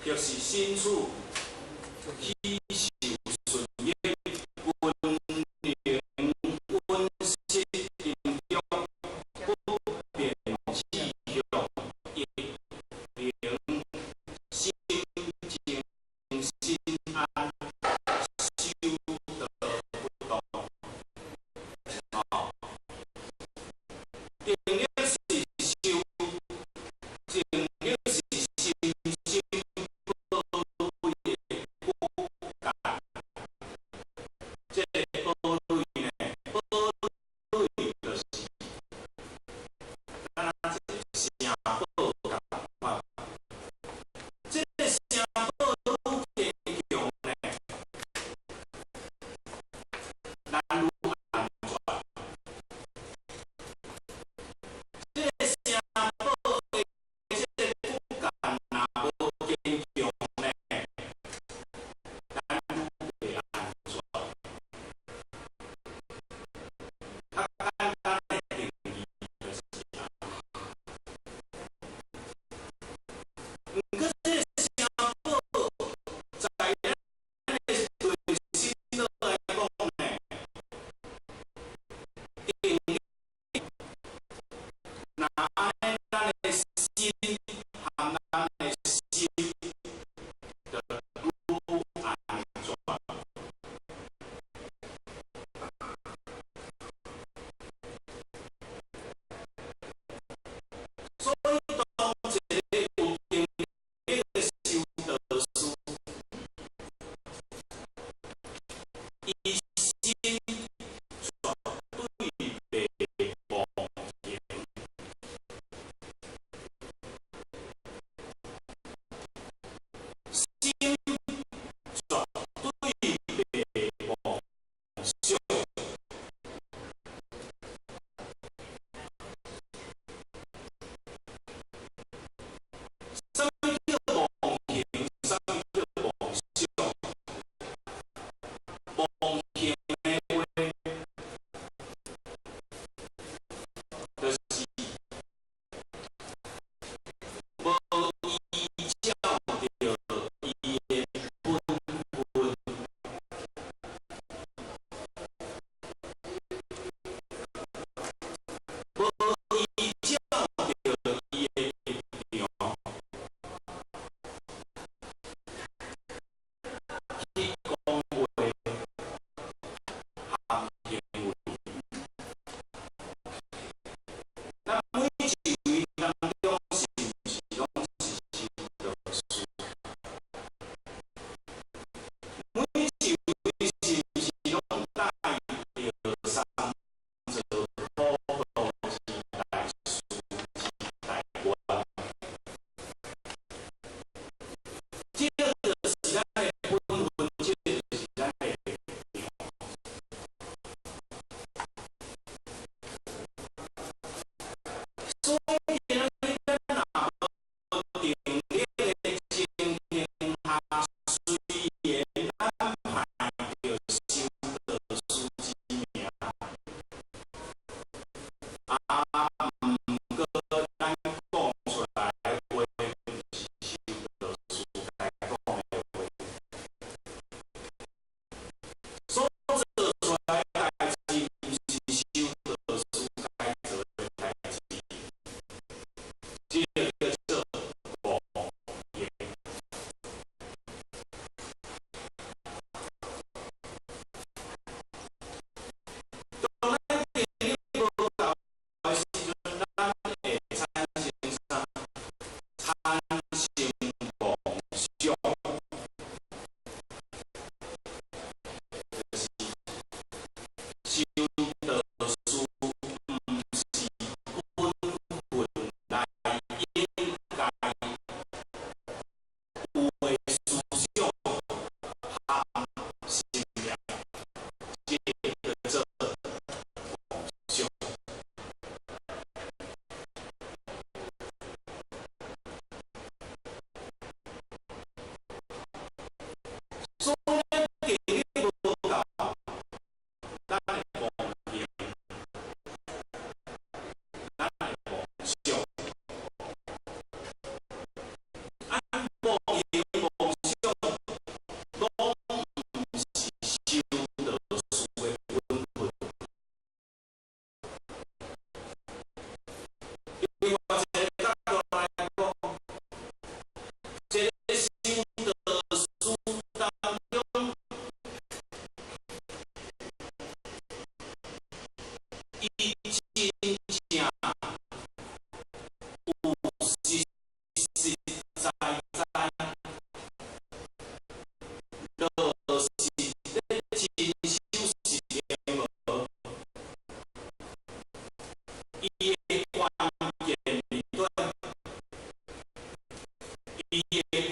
或是身處喜受順益，均能穩實因中，不變志向，亦能心靜身安，修道不動。哦，定力是修，靜力是心心寶鐳的骨幹。這個寶鐳呢，寶鐳就是敢若一個城堡仝款。這個城堡愈堅強呢，咱愈安全。這個城堡的這個骨幹若無堅強呢，咱愈袂安全。較簡單的定義就是按呢。毋過這個城堡在咱的內心來講呢，定力若按呢，咱的身和咱的心就愈安全。所以，當一個有定力知知，落實咧遵守實行無？伊的關鍵佇佗，伊的關